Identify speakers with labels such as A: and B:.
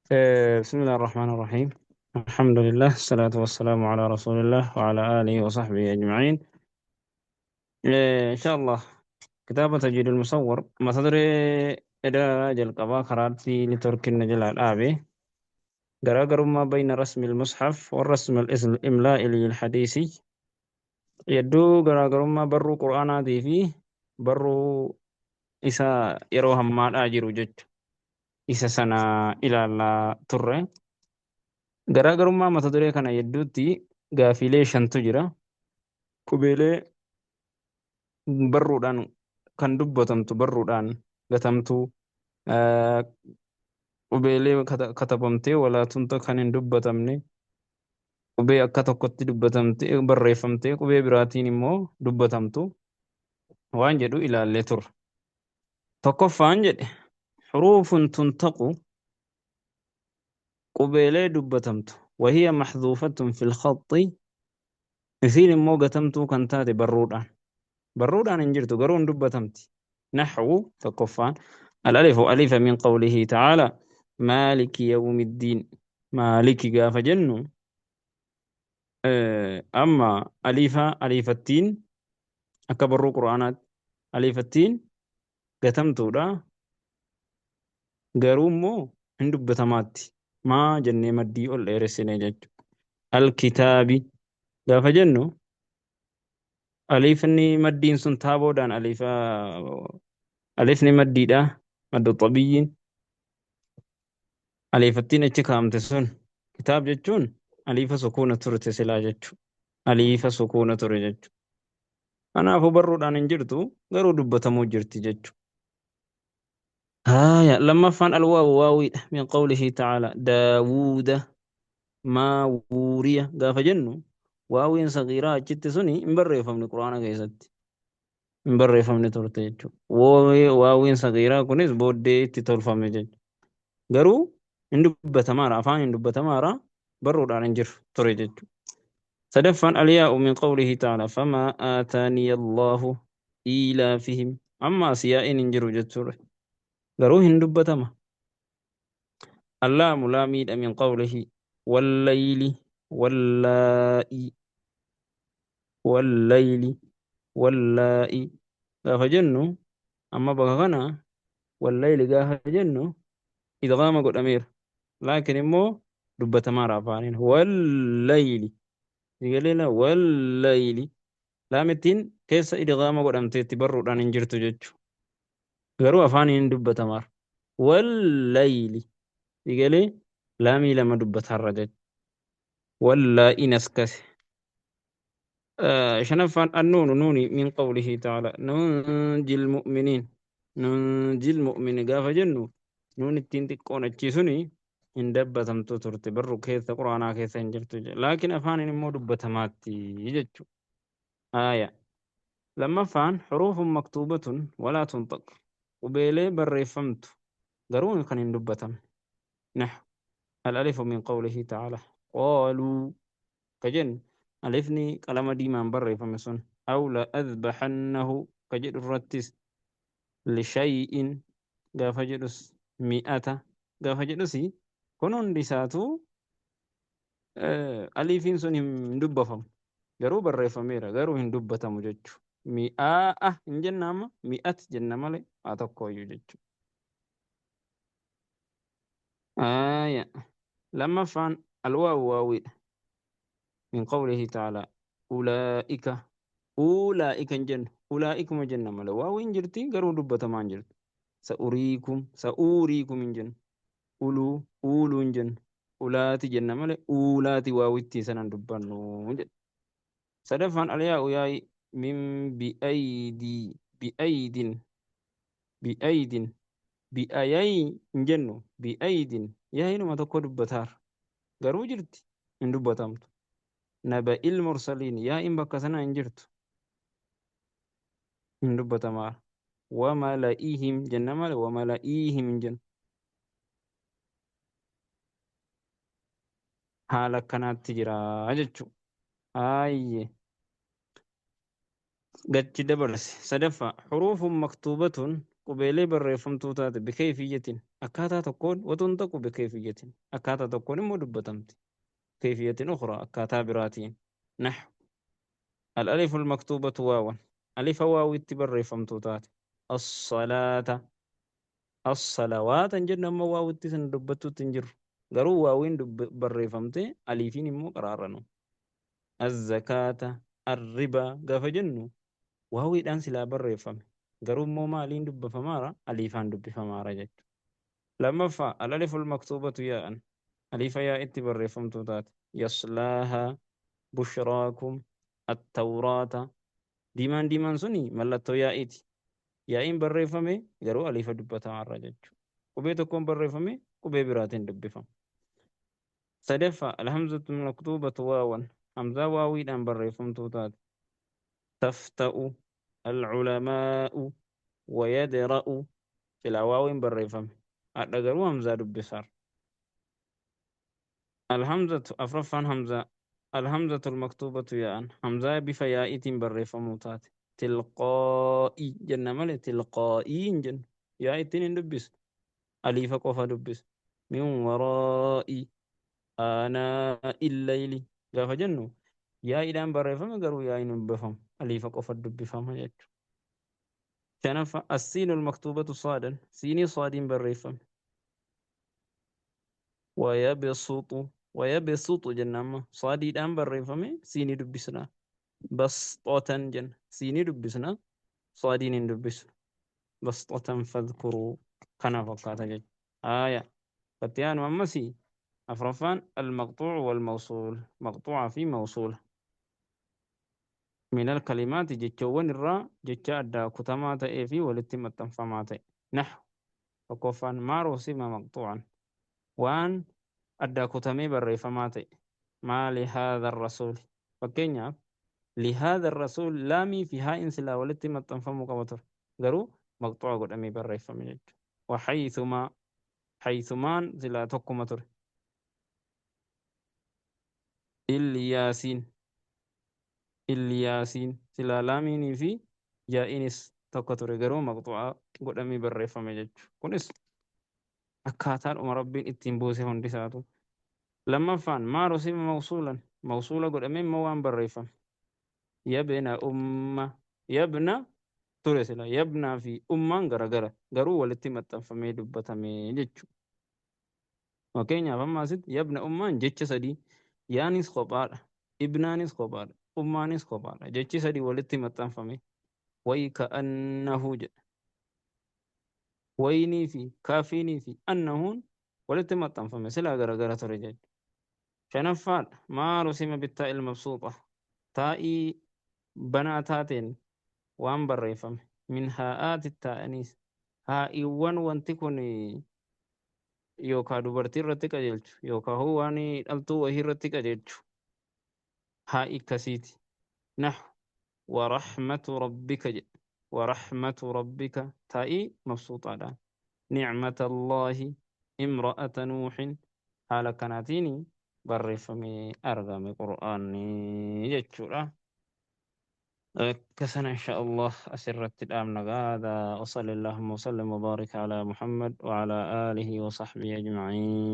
A: بسم الله الرحمن الرحيم. الحمد لله الصلاة والسلام على رسول الله وعلى آله وصحبه أجمعين. إن شاء الله كتابة تجويد المصور ما تدري إلى jalqabaa karaatti litorkin jalaa dhaabe garaagarummaa bayna rasmi المصحف والرسم الإملائي الحديثي yedduu garaagarummaa barruu qur'aanaatii fi barruu isa yeroo hammaadhaa jiru jechu isa sana ilaalaa turre. Garaagarummaa mata duree kana yedduutti gaafiilee shantu jira. Qubeelee barruudhaan kan dubbatamtu barruudhaan gatamtu, qubeelee katabamtee walaatunta kan hin dubbatamne, qubee akka tokkotti dubbatamtee barreeffamtee qubee biraatiin immoo dubbatamtu waan jedhu ilaallee turre. Tokkoffaan jedhe xuruufun tuntaqu, qubeelee dubbatamtu, wahiya maxduufatun fil khaxi, isiin immoo gatamtuu kan taate barruudhaan. Barruudhaan hin jirtu garuu hin dubbatamti. Naxwu tokkoffaan al-alifu alifa min qawlihi ta'ala maaliki yawmiddiin. Maaliki gaafa jennu amma alifa alifattiin akka barruu qur'aanaatti alifattiin gatamtuudha, garuu immoo hin dubbatamaatti maa jennee maddii ol dheeressine jechuudha. Alkitaabi gaafa jennu alifni maddiin sun taaboodhaan alifa alifni maddiidha, maddu xabiyyiin alifattiin achi kaa'amte sun kitaab jechuun alifa sukuuna turte silaa jechuudha. Alifa sukuuna ture jechuudha. Kanaafuu barruudhaan hin jirtu garuu dubbatamuu jirti jechuudha. Haaya, lammaffaan alwaawu waawiidha min qawlihi ta'ala daawuuda maa wuuriya gaafa jennu waawiin sagiiraa achitti suni hin barreeffamne, quraana keessatti hin barreeffamne turte jechuudha. Waawiin sagiiraa kunis booddee itti tolfame jechuudha. Garuu hin dubbatamaara, afaan hin dubbatamaara, barruudhaan hin jiru ture jechuudha. Sadaffaan alyaa'u min qawlihi ta'ala famaa aataaniya Allahu iilaafihim, amma as yaa'iin hin jiru jechuudha. Garuu hin dubbatama. Allaamu laamiidha min qawlihi wallayli wallaa'i wallayli wallaa'i gaafa jennu amma bakka kana wallayli gaafa jennu idgaama godhameera. Laakiin immoo dubbatamaara afaaniin wallayli sigaleela wallayli laamittiin keessa idgaama godhamteetti barruudhaan hin jirtu jechuudha. Garuu afaaniin hin dubbatamaara. Wallayli sigalee laamii lama dubbataarra jechuudha. Wallaa'iin as kase. Shanaffaan annuunu nuuni min qawlihi ta'ala nunjil mu'miniin, nunjil mu'mini gaafa jennu nuun ittiin xiqqoon achii suni hin dabbatamtu turte, barru keessa quraanaa keessa hin jirtu, laakiin afaaniin immoo dubbatamaatti jechuudha. Aaya lammaffaan xuruufun maktuubatun walaa tuntaq, qubeelee barreeffamtu garuu kan hin dubbatamne. Nahu al-alifu min qawlihi ta'ala qaaluu ka jennu alifni qalama diimaan barreeffame sun, aw la adbaxannahu ka jedhu irrattis, lishay'in gaafa jedhus, mi'ata gaafa jedhus, kun hundi isaatu aliifiin sun hin dubbafamu, garuu barreeffameera, garuu hin dubbatamu jechu. Mi'aa'a hin jenna, amma mi'at jenna malee haa tokkooyyuu jechu. Aaya lammaffaan alwaawu waawiidha min qawlihi ta'ala ulaa'ika, ulaa'ika hin jennu, ulaa'ikuma jenna malee. Waawiin jirti garuu dubbatamaa hin jirtu. Sa'uriikum, sa'uuriikum hin jennu, uluu, uuluu hin jennu, ulaati jenna malee uulaati waawittii sanan dubbannu jedhe. Sadaffaan alyaa'u yaa'i min bi'aydii bi'aydin bi'aydin bi'ayay hin jennu, bi'aydin yaa'inuma tokko dubbataara garuu jirti hin dubbatamtu. Naba'il mursaliin yaa'iin bakka sanaa hin jirtu, hin dubbatamaara. Wamala'ihim jenna malee wamala'iihim hin jennu. Haala akkanaatti jira jechuudha. Haayye gachi dabarse. Sadaffaa xuruufun maktuubatun Qubeelee barreeffamtuu taate bikayfiyyatin akkaataa tokkoon watunxaqu bikayfiyyatin akkaataa tokkoon immoo dubbatamti. Kayfiyyatin ukhraa akkaataa biraatiin. Naxu الألف المكتوبة واوا ألف واو barreeffamtuu taate. الصلاة الصلوات jennu amma waawutti san dubbattuutti hin jirru. Garuu waawiin barreeffamte aliifiin immoo qaraarranu. الزكاة الربا gaafa jennu waawiidhaan silaa barreeffame. Garuu immoo maaliin dubbifamaara? Aliifaan dubbifamaara jechuudha. Lammaffaa الألف المكتوبة yaa'an aliifa yaa'itti barreeffamtuu taate. يصلاها بشراكم التوراة diimaan diimaan suni mallattoo yaa'iiti. Yaa'iin barreeffame garuu aliifa dubbatamaarra jechuudha. Qubee tokkoon barreeffame qubee biraatiin dubbifama. Sadaffaa الهمزة المكتوبة واوا hamzaa waawiidhaan barreeffamtuu taate. تفتأ العلماء ويدرأ silaa waawiin barreeffame. Hadha garuu hamzaa dubbisaar. الهمزة afraffaan hamzaa الهمزة المكتوبة ياء hamzaa bifa yaa'iitiin barreeffamuu taate. تلقائي jenna malee تلقائي hin jennu. Yaa'ittiin hin dubbisu. Aliifa qofa dubbisu. من ورائي آناء الليل gaafa jennu yaa'iidhaan barreeffame garuu yaa'iin hin dubbifamu. Aliifa qofa dubbifama jechuudha. Shanaffaa السين المكتوبة صادا siinii saadiin barreeffame. ويبسط ويبسط jenna amma saadiidhaan barreeffame siinii dubbisna. بسطة jenna siinii dubbisna saadiin hin dubbisnu. بسطة فاذكروا kana fakkaata jechuudha. Haaya itti aanu ammasii afraffaan المقطوع والموصول مقطوعة fi موصولة. من الكلمات jechoowwan irraa jecha addaa kutamaa ta'ee fi walitti maxxanfamaa ta'e. نحو tokkoffaan ما رسم مقطوعا waan addaa kutamee barreeffamaa ta'e. ما لهذا الرسول fakkeenyaaf لهذا الرسول laamii fi haa'in silaa walitti maxxanfamuu qaba ture. Garuu maqxuu'a godhamee barreeffame jechuudha. وحيثما حيثمان silaa tokkuma ture. Ilyaasiin Ilyaasiin silaa laamiinii fi yaa'iinis tokko ture garuu maqxuu'a godhamee barreeffame jechuudha. Kunis akkaataadhuma Rabbiin ittiin buuse hundi isaatu. Lammaffaan ما رسم موصولا mawsuula godhamee immoo waan barreeffame. يا ابن أم يا ابن ture sila yabnaa fi ummaan garagara garuu walitti maxxanfamee dubbatamee jechuudha. Fakkeenyaaf amma asitti يا ابن ummaan jecha sadii yaanis kophaadha, ibnaanis kophaadha, ummaanis kophaadha. Jechi sadii walitti maxxanfame. ويكأنه jedha. Waynii fi kaafiinii fi annahuun walitti maxxanfame silaa garagara ture jechuudha. Shanaffaadha ما رسم بالتاء المبسوطة taa'ii banaa taateen waan barreeffame. من هاءات التأنيث haa'iiwwan wanti kun yookaan dubartii irratti qajeelchu yookaan hoo waan dhaltuu wahii irratti qajeelchu haa'i akkasiiti. نحو ورحمة ربك jedha. ورحمة ربك taa'ii mabsuuxaadhaan. نعمة الله امرأة نوح haala kanaatiin barreeffamee argame qur'aanni jechuudha. Akkasana إن شاء الله asirratti dhaabna gaada وصلى اللهم وسلم وبارك على محمد وعلى آله وصحبه أجمعين.